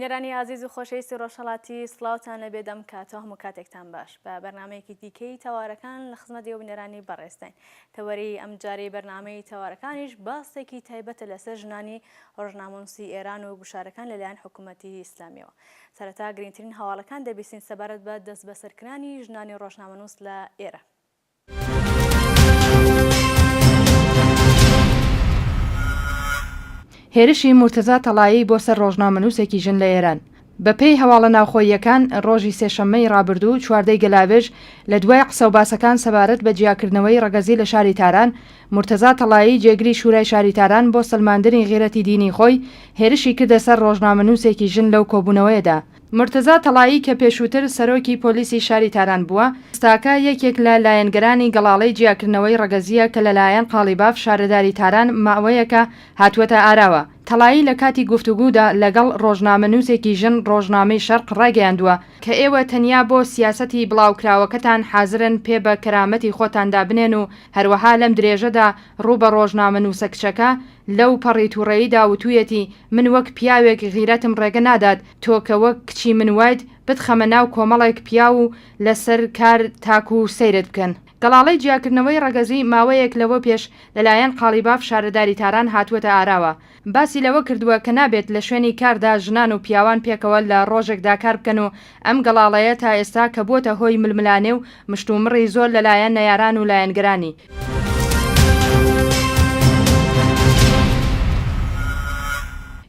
بینەرانی ئازیز و خۆشەویستی ڕۆژهەڵاتی سڵاوتان لەبێ دەم کاتەوە هەموو کاتێکتان باش بە بەرنمەیەکی دیکەی تەوارەکان لە خزمەت ئێوە بینەرانی بەڕێزداین تەوەری ئەمجارەی بەرنامەی تەوارەکانیش باسێکی تایبەتە لەسەر ژنانی ڕۆژنامەنووسی ئێران و گوشارەکان لەلایەن حکوومەتی ئیسلامیەوە سەرەتا گرنگترین هەواڵەکان دەبیستین سەبارەت بە دەستبەسەرکرانی ژنانی ڕۆژنامەنووس لە ئێران. هێرشی مورتەزا تەڵایی بۆ سەر ڕۆژنامەنووسێکی ژن لە ئێران. بە پێی هەواڵە ناوخۆییەکان، ڕۆژی سێشەممەی ڕابردوو چواردەی گەلاوێژ لە دوای قسەوباسەکان سەبارەت بە جیاکردنەوەی ڕەگەزی لە شاری تاران، مورتەزا تەڵایی جێگری شورای شاری تاران بۆ سەلماندنی غیرەتی دینی خۆی هێرشی کردە سەر ڕۆژنامەنووسێکی ژن لەو کۆبوونەوەیەدا. مورتەزا تەڵایی کە پێشووتر سەرۆکی پۆلیسی شاری تاران بووە، ئێستاکە یەکێک لە لایەنگرانی گەڵاڵەی جیاکردنەوەی ڕەگەزییە کە لەلایەن قاڵیباف شارەداری تاران ماوەیەکە هاتووەتە ئاراوە. تەڵایی لە کاتی گفتوگودا لەگەڵ ڕۆژنامەنووسێکی ژن ڕۆژنامەی شەرق ڕایگەیاندووە، کە ئێوە تەنیا بۆ سیاسەتی بڵاوکراوەکەتان حازرن پێ بە کەرامەتی خۆتاندا بنێن و هەروەها لەم درێژەدا ڕوو بە ڕۆژنامەنووسە کچەکە لەو پەڕی توڕەییدا وتوویەتی من وەک پیاوێک غیرەتم ڕێگە نادات تۆ کە وەک کچی من وایت بتخەمە ناو کۆمەڵێک پیاو و لە سەر کار تاکوو سەیرت بکەن. گەڵاڵەی جیاکردنەوەی ڕەگەزی ماوەیەک لەوە پێش لەلایەن قاڵیباف شارەداری تاران هاتووەتە ئاراوە باسی لەوە کردووە کە نابێت لە شوێنی کاردا ژنان و پیاوان پێکەوە لە ڕۆژێکدا کار بکەن و ئەم گەڵاڵەیە تا ئێستا کە بووەتە هۆی ململانێ و مشتومڕی زۆر لەلایەن نەیاران و لایەنگرانی.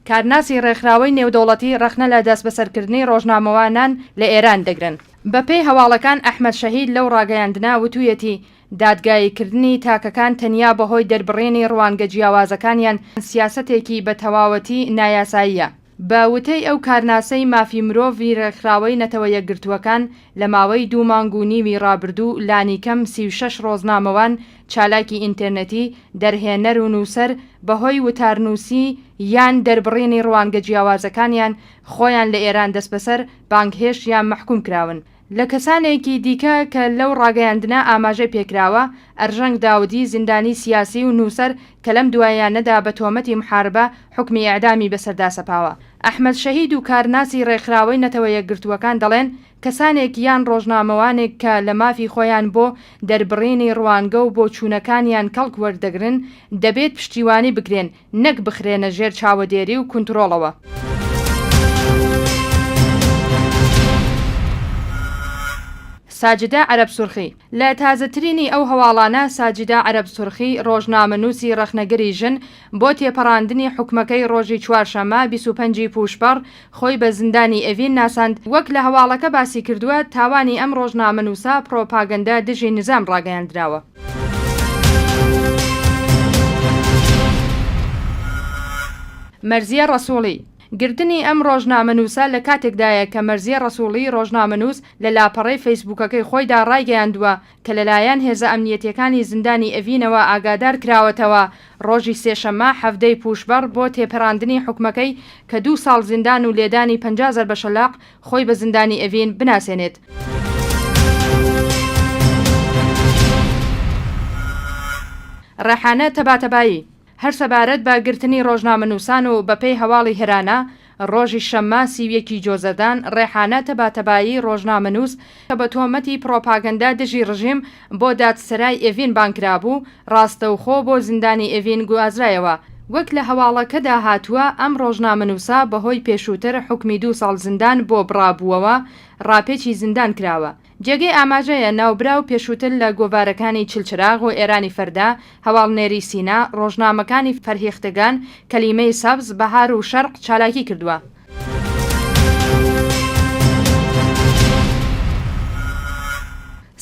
کارناسی ڕێکخراوەی نێودەوڵەتی ڕەخنە لە دەستبەسەرکردنی ڕۆژنامەوانان لە ئێران دەگرن. بەپێی هەواڵەکان ئەحمەد شەهید لەو ڕاگەیاندنە وتوویەتی، دادگاییکردنی تاکەکان تەنیا بەهۆی دەربڕینی ڕوانگە جیاوازەکانیان سیاسەتێکی بە تەواوەتی نایاساییە. بە وتەی ئەو کارناسەی مافی مرۆڤی ڕێکخراوەی نەتەوە یەکگرتووەکان، لە ماوەی دوو مانگ و نیوی ڕابردوو لانیکەم 36 ڕۆزنامەوان، چالاکی ئینتێرنێتی، دەرهێنەر و نووسەر بەهۆی وتارنووسی یان دەربڕینی ڕوانگە جیاوازەکانیان خۆیان لە ئێران دەستبەسەر، بانگهێشت یان مەحکووم کراون. لە کەسانێکی دیکە کە لەو ڕاگەیاندنە ئاماژەی پێکراوە، ئەرژەنگ داودی زیندانی سیاسی و نووسەر کە لەم دواییانەدا بە تۆمەتی محاربە حوکمی ئێعدامی بەسەردا سەپاوە. ئەحمەد شەهید و کارناسی ڕێکخراوەی نەتەوە یەکگرتووەکان دەڵێن کەسانێک یان ڕۆژنامەوانێک کە لە مافی خۆیان بۆ دەربڕینی ڕوانگە و بۆچوونەکانیان کەڵک وەردەگرن دەبێت پشتیوانی بکرێن نەک بخرێنە ژێر چاوەدێری و کونترۆڵەوە. ساجدە عەرەب سورخی. لە تازەترینی ئەو هەواڵانە ساجدە عەرەب سورخی ڕۆژنامەنووسی ڕەخنەگری ژن بۆ تێپەڕاندنی حوکمەکەی ڕۆژی چوارشەممە 25 ی پووشپەڕ خۆی بە زیندانی ئێڤین ناساند، وەک لە هەواڵەکە باسی کردووە تاوانی ئەم ڕۆژنامەنووسە پڕۆپاگەندە دژی نیزام ڕاگەیاندراوە. مەرزیە ڕەسووڵی، گرتنی ئەم ڕۆژنامەنووسە لە کاتێکدایە کە مەرزیە ڕەسووڵی ڕۆژنامەنووس لە لاپەڕەی فەیسبووکەکەی خۆیدا ڕایگەیاندووە کە لەلایەن هێزە ئەمنیەتیەکانی زیندانی ئێڤینەوە ئاگادار کراوەتەوە ڕۆژی سێشەممە حەڤدەی پووشپەڕ بۆ تێپەراندنی حوکمەکەی کە دوو ساڵ زیندان و لێدانی 50 زەربە شەلاق خۆی بە زیندانی ئێڤین بناسێنێت. ڕێحانە تەباتەبایی، هەر سەبارەت بە گرتنی ڕۆژنامەنووسان و بەپێی هەواڵی هێرانا، ڕۆژی شەممە 31 ی جۆزەردان، ڕێحانە تەباتەبایی ڕۆژنامەنووس کە بە تۆمەتی پڕۆپاگەندە دژی ڕژیم بۆ دادسەرای ئێڤین بانگکرابوو، ڕاستەوخۆ بۆ زیندانی ئێڤین گوازرایەوە. وەک لە هەواڵەکەدا هاتووە، ئەم ڕۆژنامەنووسە بەهۆی پێشووتر حوکمی دوو ساڵ زیندان بۆ بڕابووەوە، ڕاپێچی زیندان کراوە. جێگەی ئاماژەیە، ناوبراو پێشووتر لە گۆڤارەکانی چلچراغ و ئێرانی فەردا، هەواڵنێری سینا، ڕۆژنامەکانی فەرهیختگان، کەلیمەی سەبز، بەهار و شەرق چالاکی کردووە.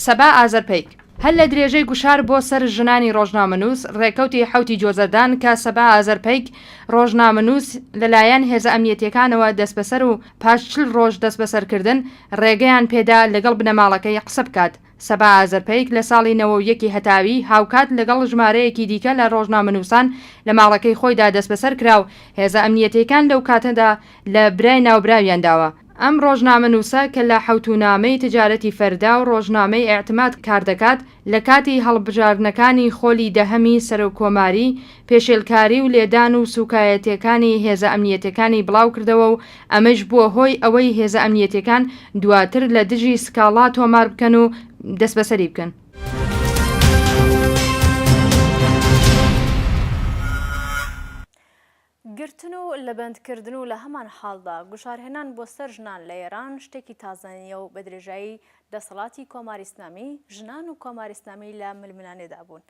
سەبا ئازەرپەیک، هەر لە درێژەی گوشار بۆ سەر ژنانی ڕۆژنامەنووس، ڕێکەوتی حەوتی جۆزەردان کە سەبا ئازەرپەیک، ڕۆژنامەنووس لەلایەن هێزە ئەمنیەتییەکانەوە دەستبەسەر و پاش 40 ڕۆژ دەستبەسەرکردن، ڕێگەیان پێدا لەگەڵ بنەماڵەکەی قسە بکات. سەبا ئازەرپەیک لە ساڵی 91 ی هەتاوی هاوکات لەگەڵ ژمارەیەکی دیکە لە ڕۆژنامەنووسان لە ماڵەکەی خۆیدا دەستبەسەر کرا و هێزە ئەمنیەتییەکان لەو کاتەدا لە برای ناوبراویان داوە. ئەم ڕۆژنامەنووسە کە لە حەوتوونامەی تجارەتی فەردا و ڕۆژنامەی ئێعتماد کار دەکات، لە کاتی هەڵبژاردنەکانی خۆلی دەهەمی سەرۆک کۆماری، پێشێلکاری و لێدان و سووکایەتێکانی هێزە ئەمنیەتێکانی بڵاو کردەوە و ئەمەیش بووە هۆی ئەوەی هێزە ئەمنیەتێکان دواتر لە دژی سکاڵا تۆمار بکەن و دەستبەسەری بکەن. گرتن و لەبەندکردن و لە هەمان حاڵدا گوشارهێنان بۆ سەر ژنان لە ئێران شتێکی تازە نییە و بە درێژایی دەسەڵاتی کۆماری ئیسلامی ژنان و کۆماری ئیسلامی لە ململانێدا بوون.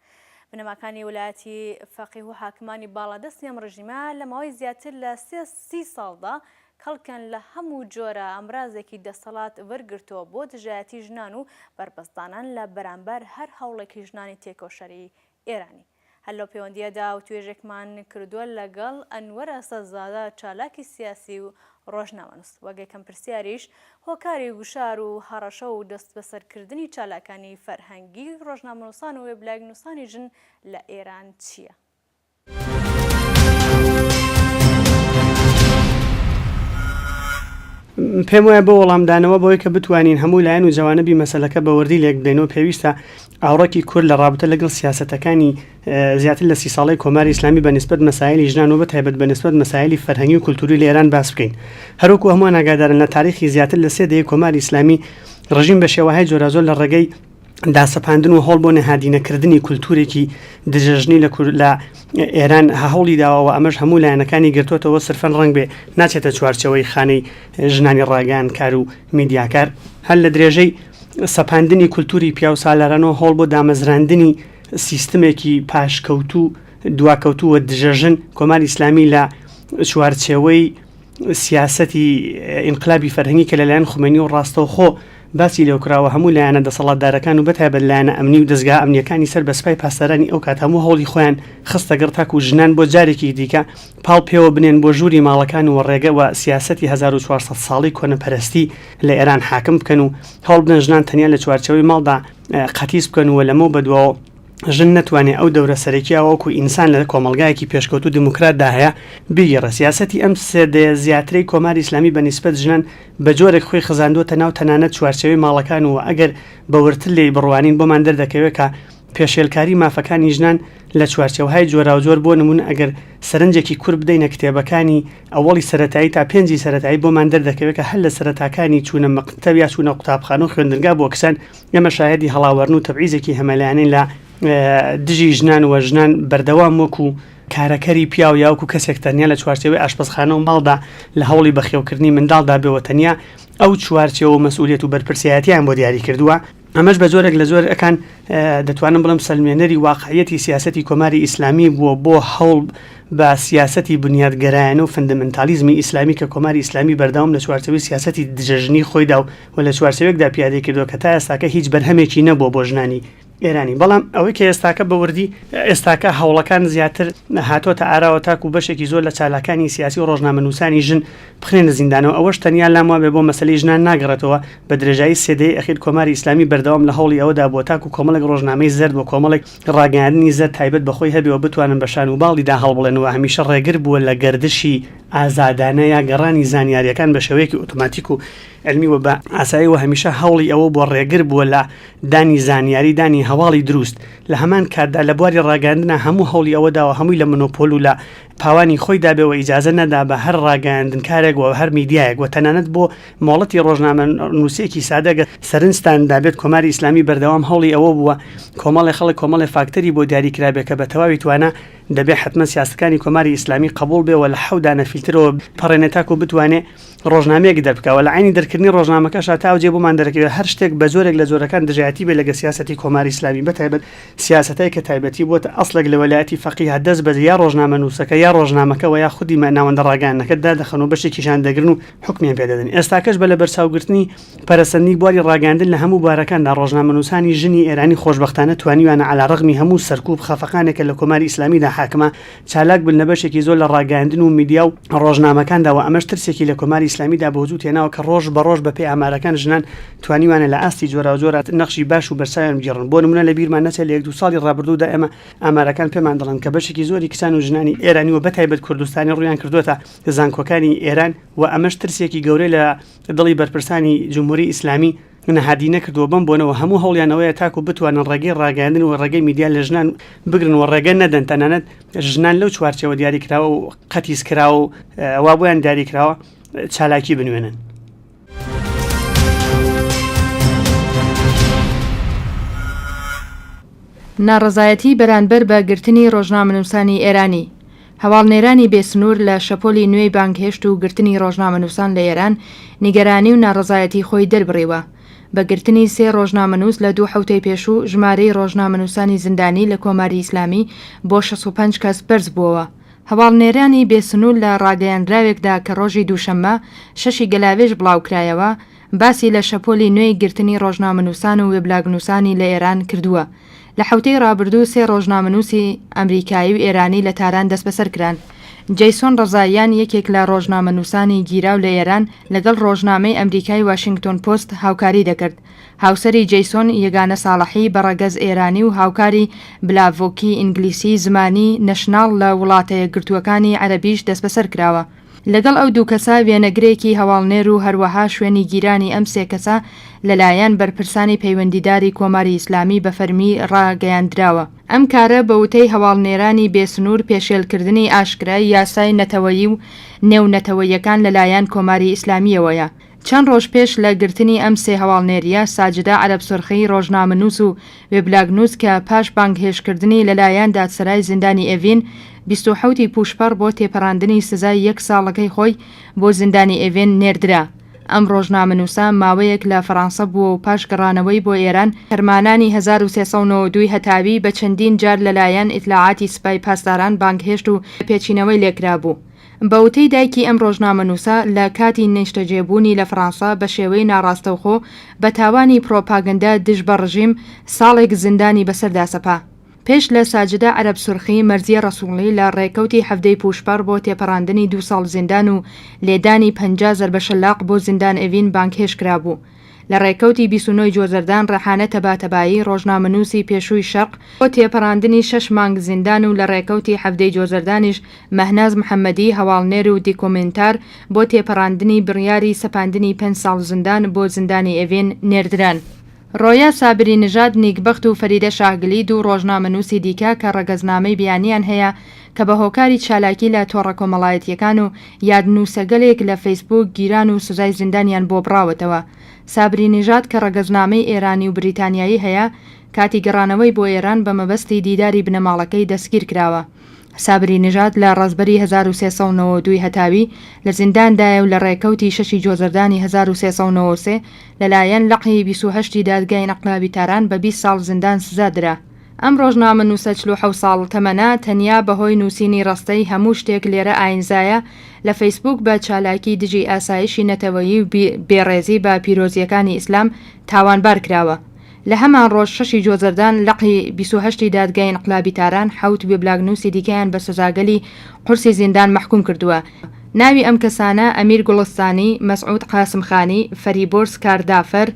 بنەماکانی وەلایەتی فەقیه و حاکمانی باڵادەستی ئەم ڕژیمە لە ماوەی زیاتر لە سێ سی ساڵدا کەڵکیان لە هەموو جۆرە ئامرازێکی دەسەڵات وەرگرتووە بۆ دژایەتی ژنان و بەربەستدانان لە بەرامبەر هەر هەوڵێکی ژنانی تێکۆشەری ئێرانی. هەر لەو پێوەندییەدا وتوێژێکمان کردووە لەگەڵ ئەنوەر ئەسەدزادە چالاکی سیاسی و ڕۆژنامەنووس. وەک یەکەم پرسیاریش هۆکاری گوشار و هەڕەشە و دەستبەسەرکردنی چالاکانی فەرهەنگی، ڕۆژنامەنووسان و وێبلاگنووسانی ژن لە ئێران چییە؟ پێم وایە بۆ وەڵامدانەوە بەوەی کە بتوانین هەموو لایەن و جەوانبی مەسەلەکە بە وردی لێک بدەینەوە پێویستە ئاوڕێکی کورت لە ڕابتە لەگەڵ سیاسەتەکانی زیاتر لە سی ساڵەی کۆماری ئیسلامی بە نیسبەت مەسایلی ژنان و بە تایبەت بە نیسبەت مەسایلی فەرهەنگی و کولتووری لە ئێران باس بکەین. هەروەکو هەمووان ئاگادارن لە تاریخی زیاتر لە سێ دەیەی کۆماری ئیسلامی ڕژیم بە شێوەهای جۆراجۆر لە ڕێگەی داسەپاندن و هەوڵ بۆ نەهادینەکردنی کولتوورێکی دژەژنی لە کور لە ئێران هەوڵی داوە و ئەمەش هەموو لایەنەکانی گرتووەتەوە سرفەن ڕەنگ بێ ناچێتە چوارچێوەی خانەی ژنانی ڕاگەیاندکار و میدیاکار هەر لە درێژەی سەپاندنی کولتووری پیاوسالارانە و هەوڵ بۆ دامەزراندنی سیستمێکی پاشکەوتوو دواکەوتوو و دژەژن کۆماری ئیسلامی لە چوارچێوەی سیاسەتی ئینقلابی فەرهەنگی کە لەلایەن خومەینی و ڕاستەوخۆ باسی لێوکراوە هەموو لایەنە دەسەڵاتدارەکان و بەتایبەت لایەنە ئەمنی و دەزگا ئەمنیەکانی سەر بە سپای پاسدارانی ئەو کات هەموو هەوڵی خۆیان خستە گەڕ تاکو ژنان بۆ جارێکی دیکە پاڵ پێوە بنێن بۆ ژووری ماڵەکان و ڕێگە وە سیاسەتی 1400 ساڵی کۆنەپەرستی لە ئێران حاکم بکەن و هەوڵ بدەن ژنان تەنیا لە چوارچێوەی ماڵدا قەتیس بکەن و لەمەو بەدواوە ژن نەتوانێ ئەو دەورە سەرەکیە وەکو ئینسان لە کۆمەڵگایەکی پێشکەوتوو دیموکراتدا هەیە بیگێڕێ. سیاسەتی ئەم سێ دەیە زیاترەی کۆماری ئیسلامی بە نیسبەت ژنان بە جۆرێک خۆی خزاندووەتە ناو تەنانەت چوارچێوەی ماڵەکان و ئەگەر بە وردتر لێی بڕوانین بۆمان دەردەکەوێ کە پێشێلکاری مافەکانی ژنان لە چوارچێوەهای جۆراوجۆر بۆ نموونە ئەگەر سەرنجێکی کورت بدەینە کتێبەکانی ئەوەڵی سەرەتایی تا پێنجی سەرەتایی بۆمان دەردەکەوێ کە هەر لە سەرەتاکانی چوونە مەکتەب یا چوونە قوتابخانە و خوێندنگا بۆ کچان ئێمە شاهێدی هەڵاوارن و تەبعیزێکی هەمەلایەنەین لە دژی ژنان و ژنان بەردەوام وەکو کارەکەری پیاو یا وەکو کەسێک تەنیا لە چوارچێوەی ئاشپەزخانە و ماڵدا لە هەوڵی بەخێوکردنی منداڵدا بێ و تەنیا ئەو چوارچێوە و مەسئولیەت و بەرپرسیایەتیان بۆ دیاری کردووە. ئەمەش بە جۆرێک لە جۆرەکان دەتوانم بڵێم سەلمێنەری واقعیەتی سیاسەتی کۆماری ئیسلامی بووە بۆ هەوڵ بە سیاسەتی بنیاتگەرایانە و فەندەمنتالیزمی ئیسلامی کە کۆماری ئیسلامی بەردەوام لە چوارچێوەی سیاسەتی دژەژنی خۆیدا و و لە چوارچێوەیەکدا پیادەی کردووە کە تا ئێستاکە هیچ بەرهەمێکی نەبووە بۆ ژنانی ئێرانی بەڵام ئەوەی کە ئێستاکە بە وردی ئێستاکە هەوڵەکان زیاتر هاتۆتە ئاراوە تاکو بەشێکی زۆر لە چالاکانی سیاسی و ڕۆژنامەنووسانی ژن بخرێنە زیندانەوە ئەوەش تەنیا لام وابێ بۆ مەسەلەی ژنان ناگەڕێتەوە بە درێژایی سێ دەیەی ئەخیر کۆماری ئیسلامی بەردەوام لە هەوڵی ئەوەدا بووە تاکو کۆمەڵێک ڕۆژنامەی زەرد و کۆمەڵێک ڕاگەیاندنی زەرد تایبەت بە خۆی هەبێ و بتوانن بە شان و باڵیدا هەڵبڵێن و هەمیشە ڕێگر بووە لە گەردشی ئازادانە یا گەڕانی زانیارییەکان بە شێوەیەکی ئۆتۆماتیک و عیلمی و بە ئاسایی و هەمیشە هەوڵی ئەوە بووە ڕێگر بووە لە دانی زانیاری دانی هەواڵی دروست لە هەمان کاتدا لە بواری ڕاگەیاندنا هەموو هەوڵی ئەوە داوە هەمووی لە مۆنۆپۆل و لە پاوانی خۆی دابێ و ئیجازە نەدا بە هەر ڕاگەیاندنکارێک و هەر میدیایەک و تەنانەت بۆ مۆڵەتی ڕۆژنامەنووسێکی سادە گەر سەرنجتان دابێت کۆماری ئیسلامی بەردەوام هەوڵی ئەوە بووە کۆمەڵێ خەڵک کۆمەڵێ فاکتەری بۆ دیاری کرابێ کە بە تەواوی توانا دەبێ حەتمەن سیاسەتەکانی کۆماری ئیسلامی قەبووڵ بێ و لە حەو دانە فیلترەوە بپەڕێنێ تاکوو بتوانێ ڕۆژنامەیەک دەربکا و لە عەینی دەرکردنی ڕۆژنامەکەشا تا ئەو جێ بۆمان دەرەکەوێ هەر شتێک بە جۆرێک لە جۆرەکان دژایەتی بێ لەگە سیاسەتی کۆماری ئیسلامی بە تایبەت سیاسەتای کە تایبەتی بۆتە ئەسڵێک لە وەلایەتی فەقیه دەست بەجێ یا ڕۆژنامەنووسەکە یا ڕۆژنامەکە وە یا خودی ناوەندە ڕاگەیاندنەکە دادەخەن و بەشێکیشیان دەگرن و حوکمیان پێ دەدەن ئێستاکەش بە لەبەرچاوگرتنی پەرەسەندنی بواری ڕاگەیاندن لە هەموو بوارەکاندا ڕۆژنامەنووسانی ژنی ئێرانی خۆشبەختانە توانیویانە عەلا ڕەغمی هەموو سەرکوب خەفەقانێک کە لە کۆماری ئیسلامیدا حاکمە چالاک بن لە بەشێکی زۆر لە ڕاگەیاندن و میدیا و. ڕۆژنامەکاندا و ئەمەش ترسێکی لە کۆماری ئیسلامیدا بە وجوود هێناوە کە ڕۆژ بە ڕۆژ بەپێی ئامارەکان ژنان توانیوانە لە ئاستی جۆراوجۆرا نەخشی باش و بەرچاویان بگێڕن. بۆ نموونە لە بیرمان نەچێت لە یەک دوو ساڵی ڕابردوودا ئێمە ئامارەکان پێمان دەڵێن کە بەشێکی زۆری کچان و ژنانی ئێرانی و بەتایبەت کوردستانی ڕوویان کردووەتە زانکۆکانی ئێران و ئەمەش ترسێکی گەورەی لە دڵی بەرپرسانی جمهوری ئیسلامی نەهادینە کردووە، بەم بۆنەوە هەموو هەوڵیان ئەوەیە تاکو بتوانن ڕێگەی ڕاگەیاندن و ڕێگەی میدیا لە ژنان بگرن و ڕێگە نەدەن تەنانەت ژنان لەو چوارچێوە دیاریکراوە و قەتیس کراوە و وا بۆیان دیاریکراوە چالاکی بنوێنن. ناڕەزایەتی بەرانبەر بە گرتنی ڕۆژنامەنووسانی ئێرانی هەواڵنێرانی بێ سنوور لە شەپۆلی نوێی بانگهێشت و گرتنی ڕۆژنامەنووسان لە ئێران نیگەرانی و ناڕەزایەتی خۆی دەربڕیوە. بە گرتنی سێ ڕۆژنامەنووس لە دوو حەوتەی پێشوو، ژمارەی ڕۆژنامەنووسانی زیندانی لە کۆماری ئیسلامی بۆ 65 کەس بەرز بووەوە. هەواڵنێرانی بێ سنوور لە ڕاگەیەندراوێکدا کە ڕۆژی دووشەممە شەشی گەلاوێژ بڵاوکرایەوە، باسی لە شەپۆلی نوێی گرتنی ڕۆژنامەنووسان و وێبلاگنووسانی لە ئێران کردووە. لە حەوتەی ڕابردوو سێ ڕۆژنامەنووسی ئەمریکایی و ئێرانی لە تاران دەستبەسەر کران. جەیسۆن ڕەزاییان یەکێک لە ڕۆژنامەنووسانی گیراو لە ئێران لەگەڵ ڕۆژنامەی ئەمریکای واشینگتۆن پۆست هاوکاری دەکرد. هاوسەری جەیسۆن یەگانە ساڵحی بە ڕەگەز ئێرانی و هاوکاری بلاڤۆکی ئینگلیسی زمانی نەشناڵ لە وڵاتەیەکگرتووەکانی عەرەبیش دەستبەسەر کراوە. لەگەڵ ئەو دوو کەسە وێنەگرێکی هەواڵنێر و هەروەها شوێنی گیرانی ئەم سێ کەسە لەلایەن بەرپرسانی پەیوەندیداری کۆماری ئیسلامی بە فەرمی ڕاگەیاندراوە. ئەم کارە بە وتەی هەواڵنێرانی بێ سنوور پێشێلکردنی ئاشکرای یاسای نەتەوەیی و نێونەتەوەیەکان لەلایەن کۆماری ئیسلامییەوەیە. چەند ڕۆژ پێش لە گرتنی ئەم سێ هەواڵنێرییە، ساجدە عەرەبسورخی ڕۆژنامەنووس و وێبلاگنووس کە پاش بانگهێشتکردنی لەلایەن دادسەرای زیندانی ئێڤین 27 ی پووشپەڕ بۆ تێپەڕاندنی سزای یەک ساڵەکەی خۆی بۆ زیندانی ئێڤین نێردرا. ئەم ڕۆژنامەنووسە ماوەیەک لە فەڕانسە بووە و پاش گەڕانەوەی بۆ ئێران، خەرمانانی 1392 ی هەتاوی بە چەندین جار لەلایەن ئیتلاعاتی سپای پاسداران بانگهێشت و لێپێچینەوەی لێکرابوو. بە وتەی دایکی ئەم ڕۆژنامەنووسە، لە کاتی نیشتەجێبوونی لە فەڕانسە بە شێوەی ناڕاستەوخۆ بە تاوانی پرۆپاگەندە دژ بە ڕژیم ساڵێک زیندانی بەسەردا سەپا. پێش لە ساجدە عەرەب سورخی، مەرزیە ڕەسووڵی لە ڕێکەوتی حەڤدەی پووشپەڕ بۆ تێپەڕاندنی دوو ساڵ زیندان و لێدانی 50 زەربە شەلاق بۆ زیندان ئێڤین بانگهێشت کرابوو. لە ڕێکەوتی 29 ی جۆزەردان ڕێحانە تەباتەبایی، ڕۆژنامەنووسی پێشووی شەرق، بۆ تێپەڕاندنی شەش مانگ زیندان و لە ڕێکەوتی حەڤدەی جۆزەردانیش مەهناز محەمەدی، هەواڵنێر و دیکۆمێنتار، بۆ تێپەڕاندنی بڕیاری سەپاندنی پێنج ساڵ زیندان بۆ زیندانی ئێڤین نێردران. ڕۆیا سابری نژاد نیکبەخت و فەریدە شاهگلی دوو ڕۆژنامەنووسی دیکە کە ڕەگەزنامەی بیانیان هەیە کە بە هۆکاری چالاکی لە تۆڕە کۆمەڵایەتییەکان و یادنووسەگەلێک لە فەیسبووک گیران و سزای زیندانیان بۆ بڕاوەتەوە. سابری نژاد کە ڕەگەزنامەی ئێرانی و بریتانیایی هەیە، کاتی گەڕانەوەی بۆ ئێران بە مەبەستی دیداری بنەماڵەکەی دەستگیر کراوە. سابری نژاد لە ڕەزبەری 1392 ی هەتاوی لە زینداندایە و لە ڕێکەوتی شەشی جۆزەردانی 1393 لەلایەن لقی 28 ی دادگای ئینقلابی تاران بە 20 ساڵ زیندان سزا درا. ئەم ڕۆژنامەنووسە 47 ساڵ تەمەنە تەنیا بەهۆی نووسینی ڕەستەی هەموو شتێک لێرە ئاینزایە لە فەیسبووک بە چالاکی دژی ئاسایشی نەتەوەیی و بێڕێزی بە پیرۆزییەکانی ئیسلام تاوانبار کراوە. لە هەمان ڕۆژ شەشی جۆزەردان لقی 28 ی دادگای ئینقلابی تاران حەوت وێبلاگنووسی دیکەیان بە سزاگەلی قورسی زیندان مەحکووم کردووە. ناوی ئەم کەسانە، ئەمیر گوڵستانی، مەسعوود قاسمخانی، فەریبۆرز کاردافەر،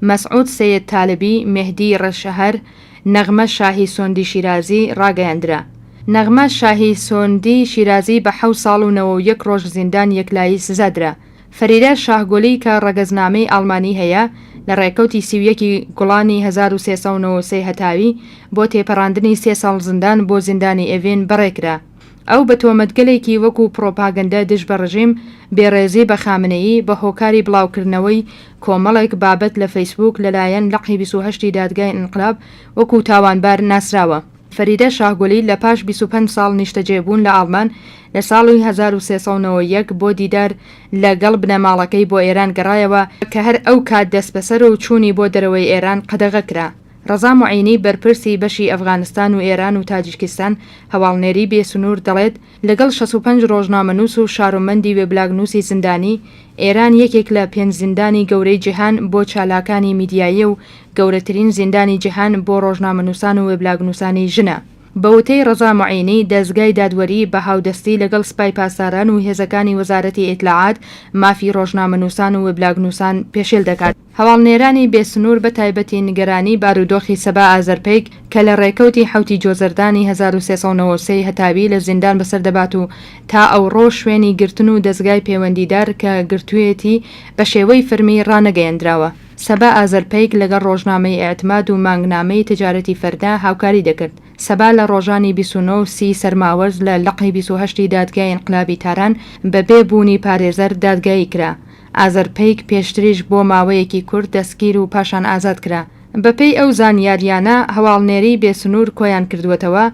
مەسعوود سەید تالبی، مێهدی ڕێشەهەر، نەغمە شاهی سۆندی شیرازی، ڕاگەیەندرا. نەغمە شاهی سۆندی شیرازی بە حەوت ساڵ و 91 ڕۆژ زیندان یەکلایی سزا درا. فەریدە شاهگۆلی کە ڕەگەزنامەی ئاڵمانی هەیە، لە ڕێکەوتی 31 ی گوڵانی 1393 هەتاوی بۆ تێپەڕاندنی سێ ساڵ زیندان بۆ زیندانی ئێڤین بەڕێکرا. ئەو بە تۆمەتگەلێکی وەکوو پڕۆپاگەندە دژ بە ڕژیم، بێڕێزی بە خامنەیی، بە هۆکاری بڵاوکردنەوەی کۆمەڵێک بابەت لە فەیسبووک لەلایەن لقی 28 ی دادگای ئینقلاب وەکوو تاوانبار ناسراوە. فەریدە شاهگۆلی لە پاش 25 ساڵ نیشتەجێبوون لە ئاڵمان، لە ساڵی 1391 بۆ دیدار لە گەڵ بنەماڵەکەی بۆ ئێران گەڕایەوە کە هەر ئەو کات دەستبەسەر و چوونی بۆ دەرەوەی ئێران قەدەغە کرا. ڕەزا موعینی بەرپرسی بەشی ئەفغانستان و ئێران و تاجیکستان هەواڵنێری بێ سنوور دەڵێت لەگەڵ 65 ڕۆژنامەنووس و شارۆمەندی وێبلاگنووسی زیندانی، ئێران یەکێک لە پێنج زیندانی گەورەی جیهان بۆ چالاکانی میدیاییە و گەورەترین زیندانی جیهان بۆ ڕۆژنامەنووسان و وێبلاگنووسانی ژنە. بە وتەی ڕەزا موعینی، دەزگای دادوەری بە هاودەستی لەگەڵ سپای پاسداران و هێزەکانی وەزارەتی ئیتلاعات مافی ڕۆژنامەنووسان و وبلاگنووسان پێشێل دەکات. هەواڵنێرانی بێ سنوور بە تایبەتی نگەرانی بارودۆخی سەبا ئازەرپەیک کە لە ڕێکەوتی حەوتی جۆزەردانی 1393 ی هەتاوی لە زیندان بەسەر دەبات و تا ئەوڕۆ شوێنی گرتن و دەزگای پەیوەندیدار کە گرتوویەتی بە شێوەی فەرمی ڕانەگەیەندراوە. سەبا ئازەرپەیک لەگەڵ ڕۆژنامەی ئیعتماد و مانگنامەی تجارەتی فەردا هاوکاری دەکرد. سەبا لە ڕۆژانی 29 و 30 سەرماوەز لە لقی 28 ی دادگای ئینقلابی تاران بە بێ بوونی پارێزەر دادگایی کرا. ئازەرپەیک پێشتریش بۆ ماوەیەکی کورت دەستگیر و پاشان ئازاد کرا. بەپێی ئەو زانیارییانە هەواڵنێری بێسنوور کۆیان کردووەتەوە،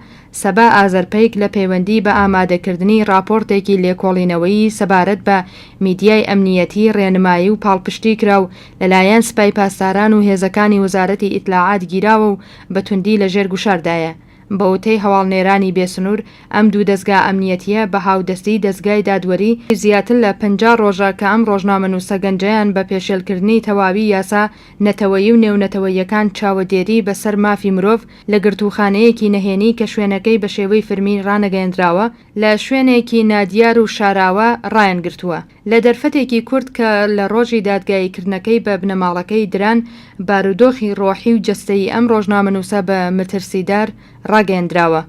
سەبا ئازەرپەیک لە پەیوەندی بە ئامادەکردنی ڕاپۆرتێکی لێکۆڵینەوەیی سەبارەت بە میدیای ئەمنییەتی ڕێنمایی و پاڵپشتی کرا و لەلایەن سپای پاسداران و هێزەکانی وەزارەتی ئیتلاعات گیراوە و بە توندی لەژێر گوشاردایە. بە وتەی هەواڵنێرانی بێسنوور، ئەم دوو دەزگا ئەمنییەتییە بە هاودەستیی دەزگای دادوەری، زیاتر لە 50 ڕۆژە کە ئەم ڕۆژنامەنووسە گەنجەیان بە پێشێلکردنی تەواوی یاسا نەتەوەیی و نێونەتەوەییەکان چاوەدێری بە سەر مافی مرۆڤ لە گرتووخانەیەکی نەهێنی کە شوێنەکەی بە شێوەی فرمی ڕانەگەیەندراوە لە شوێنێکی نادیار و شاراوە ڕایانگرتووە. لە دەرفەتێکی کورت کە لە ڕۆژی دادگاییکردنەکەی بە بنەماڵەکەی دران، بارودۆخی ڕۆحی و جەستەیی ئەم ڕۆژنامەنووسە بە مەترسیدار ڕاگەیەندراوە.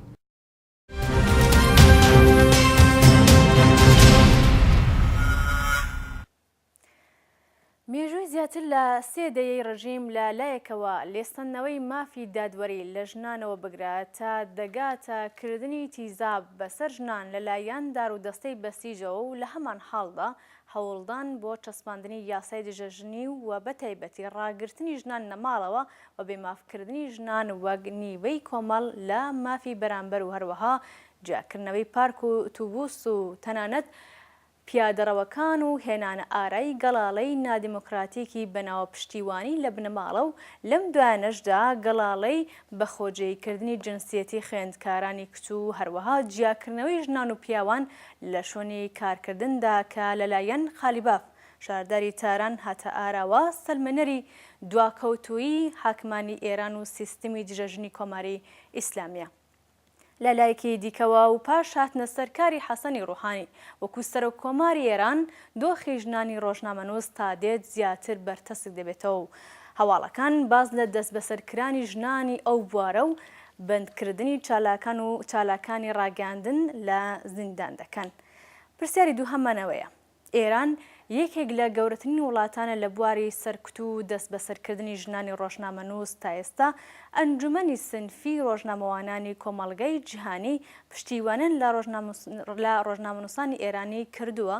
مێژووی زیاتر لە سێ دەیەی ڕژیم لە لایەکەوە لێسەندنەوەی مافی دادوەری لە ژنانەوە بگرە تا دەگاتە کردنی تیزاب بەسەر ژنان لە لایەن دارودەستەی بەسیجەوە و لە هەمان حاڵدا هەوڵدان بۆ چەسپاندنی یاسای دژە ژنی و بەتایبەتی ڕاگرتنی ژنان لە ماڵەوە و بێمافکردنی ژنان وەک نیوەی کۆمەڵ لە مافی بەرامبەر و هەروەها جیاکردنەوەی پارک و ئوتوبوس و تەنانەت پیادەڕەوەکان و هێنانە ئارای گەڵاڵەی نادیموکراتیکی بەناو پشتیوانی لە بنەماڵە و لەم دوایانەشدا گەڵاڵەی بە خۆجێیکردنی جنسیەتی خوێندکارانی کچ و هەروەها جیاکردنەوەی ژنان و پیاوان لە شوێنی کارکردندا کە لەلایەن قالیباف شارداری تاران هاتە ئاراوە سەلمێنەری دواکەوتوویی حاکمانی ئێران و سیستمی دژەژنی کۆماری ئیسلامییە. لە لایەکی دیکەوە و پاش هاتنە سەر کاری حەسەنی ڕوحانی وەکوو سەرۆک کۆماری ئێران، دۆخی ژنانی ڕۆژنامەنووس تا دێت زیاتر بەرتەسک دەبێتەوە و هەواڵەکان باس لە دەستبەسەر کرانی ژنانی ئەو بوارە و بەندکردنی چالاکان و چالاکانی ڕاگەیاندن لە زیندان دەکەن. پرسیاری دووهەممان ئەوەیە، ئێران یەکێک لە گەورەترین وڵاتانە لە بواری سەرکوت و دەستبەسەرکردنی ژنانی ڕۆژنامەنووس، تا ئێستا ئەنجومەنی سنفی ڕۆژنامەوانانی کۆمەڵگەی جیهانی پشتیوانیان لە ڕۆژنامەنووسانی ئێرانی کردووە؟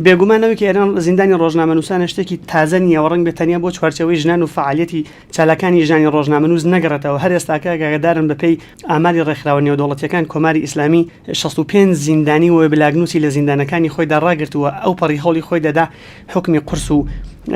بێگومان ئەوەی کە ئێران زیندانی ڕۆژنامەنووسانە شتێکی تازە نییە و ڕەنگبێ تەنیا بۆ چوارچێوەی ژنان و فەعالیەتی چالاکانی ژنانی ڕۆژنامەنووس نەگەڕێتەوە، هەر ئێستاکە ئاگادارن بەپێی ئاماری ڕێکخراوە نێودەوڵەتییەکان کۆماری ئیسلامی 65 زیندانی و وێبلاگنووسی لە زیندانەکانی خۆیدا ڕاگرتووە، ئەوپەڕی هەوڵی خۆی دەدا حوکمی قورس و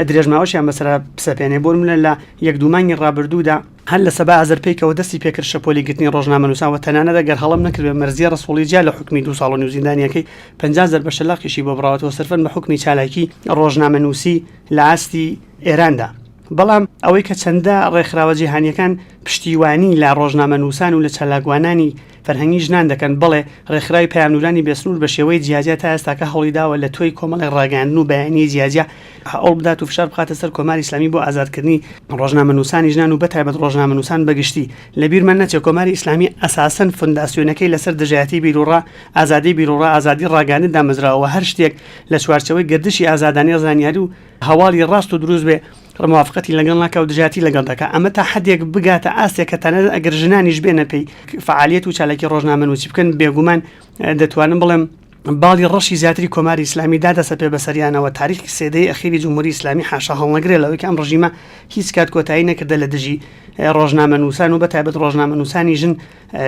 درێژماوەشیان بەسەرا بسەپێنێ، بۆ نموونە لە یەک دوو مانگی ڕابردوودا، هەر لە سەبا ئازەرپەیکەوە دەستی پێکرد شەپۆلی گرتنی ڕۆژنامەنووسان و تەنانەت ئەگەر هەڵەم نەکردبێ مەرزیە ڕەسووڵی جیا لە حوکمی دوو ساڵ و نیو زیندانییەکەی 50 زەربە شەلاقیشی بۆ بڕاوەتەوە سرفەن بە حوکمی چالاکی ڕۆژنامەنووسی لە ئاستی ئێراندا. بەڵام ئەوەی کە چەندە ڕێکخراوە جیهانییەکان پشتیوانی لە ڕۆژنامەنووسان و لە چالاکوانانی فەرهەنگی ژنان دەکەن، بەڵێ ڕێکخراوی پەیامنورانی بێسنوور بە شێوەی جیاجیا تا ئێستاکە هەوڵی داوە لە تۆی کۆمەڵێک ڕاگەیاندن و بەیانیەی جیاجیا هەوڵ بدات و فشار بخاتە سەر کۆماری ئیسلامی بۆ ئازادکردنی ڕۆژنامەنووسانی ژنان و بەتایبەت ڕۆژنامەنووسان بەگشتی. لەبیرمان نەچێت کۆماری ئیسلامی ئەساسەن فونداسیۆنەکەی لەسەر دژایەتی بیروڕا، ئازادی بیروڕا، ئازادی ڕاگەیاندن دامەزراوە و هەر شتێک لە چوارچێوەی گەردشی ئازادانەی زانیاری و هەواڵی ڕاست و دروست بێ موافقەتی لەگەڵ ناکا و دژایەتی لەگەڵ دەکا. ئەمە تا حەدێک بگاتە ئاستێک کە تەنانەت ئەگەر ژنانیش بێنە پێی فەعالیەت و چالاکی ڕۆژنامەنووسی بکەن بێگومان دەتوانم بڵێم باڵی ڕەشی زیاتری کۆماری ئیسلامی دادەسەپێ بەسەریانەوە. تاریخی سێ دەیەی ئەخیری جمهوری ئیسلامی حاشا هەڵنەگرێ لەوەی کە ئەم ڕژیمە هیچ کات کۆتایی نەکردە لە دژی ڕۆژنامەنووسان و بەتایبەت ڕۆژنامەنووسانی ژن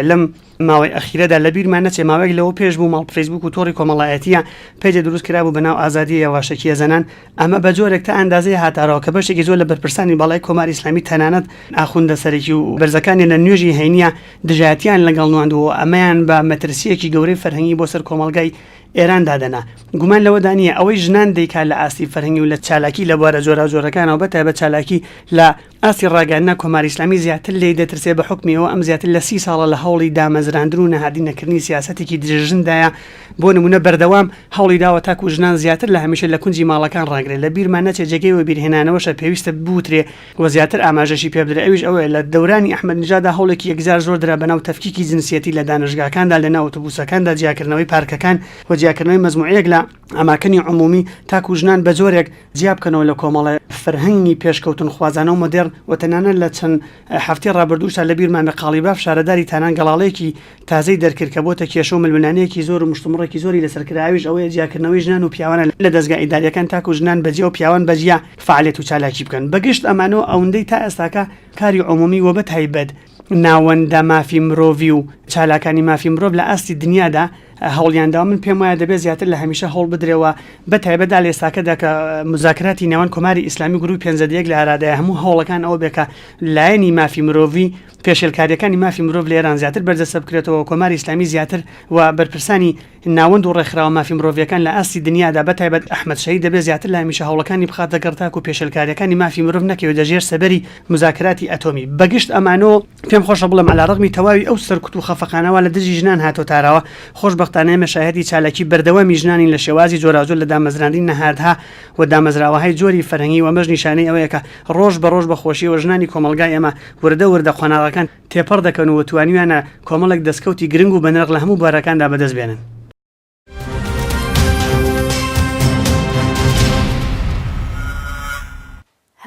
لەم ماوەی ئەخیرەدا. لە بیرمان نەچێ ماوەیەک لەوە پێش بوو ماڵ فەیسبوک و تۆڕی کۆمەڵایەتیە پەیجە دروست کرابوو بە ناو ئازادیە یەواشەکیە زەنان ئەمە بە جۆرێک تا ئەندازەی هاتارەوە کە بەشێکی زۆر لە بەرپرسانی باڵای کۆماری ئیسلامی تەنانەت ئاخوندە سەرەکی و بەرزەکانی لە نوێژی هەینیە دژایەتیان لەگەڵ نواندووە و ئەمەیان بە مەترسییەکی گەورەی فەرهەنگی بۆ سەر کۆمەڵگای ئێران دادەنا. گومان لەوەدا نییە ئەوەی ژنان دەیکا لە ئاستی فەرهەنگی و لە چالاکی لە بوارە جۆراوجۆرەکانەوە بە تایبەت چالاکی لە ئاستی ڕاگەیاندنا کۆماری ئیسلامی زیاتر لێی دەترسێ بە حوکمی ئەوە ئەم زیاتر لە سی ساڵە لە هەوڵی دامەزراندن و نەهادینەکردنی سیاسەتێکی دژە ژندایە بۆ نموونە بەردەوام هەوڵی داوە تاکوو ژنان زیاتر لە هەمیشە لە کونجی ماڵەکان ڕاگرێ لە بیرمان نەچێ جێگەی وەبیرهێنانەوەشە پێویستە بوترێ و زیاتر ئاماژەشی پێ بدرێ ئەویش ئەوەیە لە دەورانی ئەحمەد نژادا هەوڵێکی یەکجار زۆر درا بەناو تەفکیکی جنسیەتی لە دانشگاکاندا لە ناو ئۆتوبوسەکاندا جیاکردنەوەی پارکەکان و جیاکردنەوەی مەجموعەیەک لە ئەماکنی عمومی تاکو ژنان بە جۆرێک جیا بکەنەوە لە کۆمەڵە فەرهەنگی پێشکەوتنخوازانە و مۆدێرن و تەنانەت لە چەند هەفتەی ڕابردووشدا لە بیرمان بێ قاڵیباف شارەداری تاران گەڵاڵەیەکی تازەی دەرکرد کە بۆتە کێشە و ململانێیەکی زۆر و مشتومڕێکی زۆری لەسەر کرا ئەویش ئەوەیە جیاکردنەوەی ژنان و پیاوانە لە دەزگا ئیدارییەکان تاکو ژنان بەجیا و پیاوان بەجیا فەعالیەت و چالاکی بکەن بە گشت ئەمانەوە ئەوندەی تا ئێستاکە کاری عمومی و بە تایبەت ناوەندە مافی مرۆڤی و چالاکانی مافی مرۆڤ لە ئاستی دنیادا هەوڵیان داوە من پێم وایە دەبێت زیاتر لە هەمیشە هەوڵ بدرێ و بە تایبەت لە ئێستاکەدا کە مزاکراتی نێوان کۆماری ئیسلامی و گرووپی پێنجەدەیەک لە ئارادایە هەموو هەوڵەکان ئەوە بێ کە لایەنی مافی مرۆڤی پێشێلکارییەکانی مافی مرۆڤ لە ئێران زیاتر بەرجەستە بکرێتەوە و کۆماری ئیسلامی زیاتر و بەرپرسانی ناوەند و ڕێکخراوە مافی مرۆڤییەکان لە ئاستی دنیادا بە تایبەت ئەحمەد شەهید دەبێ زیاتر لە هەمیشە هەوڵەکانی بخاتە گەڕ تاکوو پێشێلکارییەکانی مافی مرۆڤ نەکەوێتە ژێر سەبەری مزاکراتی ئەتۆمی. بە گشت ئەمانەوە پێم خۆشە بڵێم عەلا ڕەغمی تەواوی ئەو سەرکوت و خەفەقانە وا لە دژی ژنان هاتۆتە ئاراوە، خۆشبەختانە ئێمە شاهێدی چالاکی بەردەوامی ژنانین لە شێوازی جۆراوجۆر لە دامەزراندنی نەهادها و دامەزراوەهای جۆری فەرهەنگی و ئەمەش نیشانەی ئەوەیە کە ڕۆژ بە ڕۆژ بە خۆشییەوە ژنانی کۆمەڵگای ئێمە وردە وردە قۆناغەکان تێپەڕ دەکەن و توانیویانە کۆمەڵێک دەستکەوتی گرنگ و بەنرخ لە هەموو بوارەکاندا بەدەست بێنن.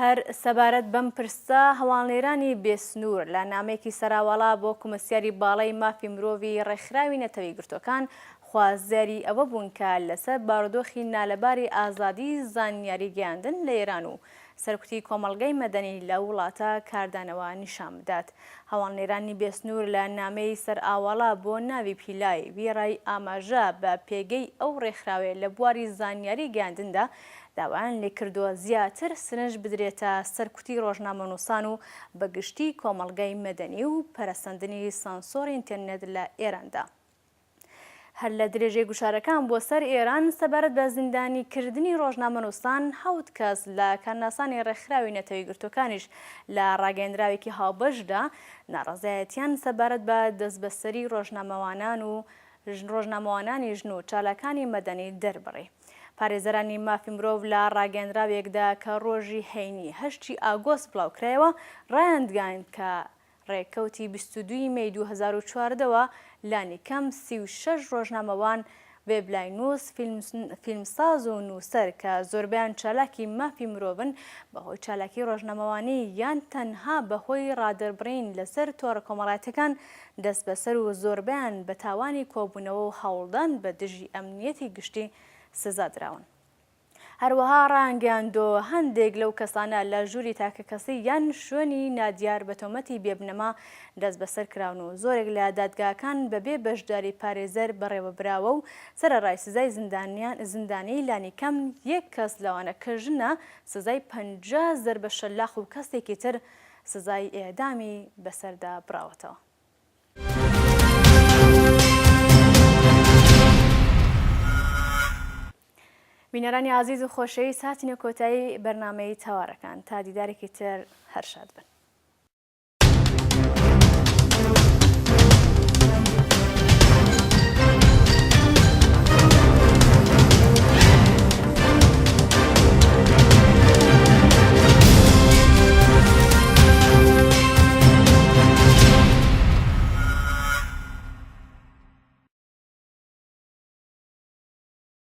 هەر سەبارەت بەم پرسە، هەواڵنێرانی بێ سنوور لە نامەیەکی سەراواڵا بۆ کومسیاری باڵای مافی مرۆڤی ڕێکخراوی نەتەوەیەکگرتووەکان خوازیاری ئەوە بوون کە لەسەر بارودۆخی نالەباری ئازادی زانیاری گەیاندن لە ئێران و سەرکوتی کۆمەڵگەی مەدەنی لەو وڵاتە کاردانەوە نیشان بدات. هەواڵنێرانی بێسنوور لە نامەی سەرئاواڵا بۆ ناوی پیلای، وێڕای ئاماژە بە پێگەی ئەو ڕێکخراوەیە لە بواری زانیاری گەیاندندا، داوایان لێکردووە زیاتر سرنج بدرێتە سەرکوتی ڕۆژنامەنووسان و بە گشتی کۆمەڵگەی مەدەنی و پەرەسەندنی سانسۆری ئینتێرنێت لە ئێراندا. هەر لە درێژەی گوشارەکان بۆ سەر ئێران سەبارەت بە زیندانی کردنی ڕۆژنامەنووسان، حەوت کەس لە کارناسانی ڕێکخراوی نەتەوەیەکگرتووەکانیش لە ڕاگەیەندراوێکی هاوبەشدا ناڕەزایەتیان سەبارەت بە دەستبەسەری ڕۆژنامەوانان و ڕۆژنامەوانانی ژن و چالاکانی مەدەنی دەربڕی. پارێزەرانی مافی مرۆڤ لە ڕاگەیەندراوێکدا کە ڕۆژی هەینی هەشتی ئاگۆست بڵاوکرایەوە، ڕایاندگایند کە ڕێککەوتی 22 ی مەی 2014 وە لانیکەم 36 ڕۆژنامەوان، وێبلاینووس، فیلمساز و نووسەر کە زۆربەیان چالاکی مافی مرۆڤن، بەهۆی چالاکی ڕۆژنامەوانی یان تەنها بەهۆی ڕادەربڕین لەسەر تۆڕە کۆمەڵایەتیەکان دەستبەسەر و زۆربەیان بە تاوانی کۆبوونەوە و هەوڵدان بە دژی ئەمنیەتی گشتی سزا دراون. هەروەها ڕایانگەیاندووە هەندێک لەو کەسانە لە ژووری تاکەکەسی یان شوێنی نادیار بە تۆمەتی بێبنەما دەستبەسەر کراون و زۆرێک لە دادگاکان بەبێ بەشداری پارێزەر بەڕێوەبراوە و سەرەڕای سزای زیندانی لانیکەم یەک کەس لەوانە کە ژنە سزای 50 زەربە شەلاق و کەسێکی تر سزای ئێعدامی بەسەردا بڕاوەتەوە. بینەرانی ئازیز و خۆشەویست هاتینە کۆتایی بەرنامەی تەوارەکان تا دیدارێکی تر هەر شاد بن.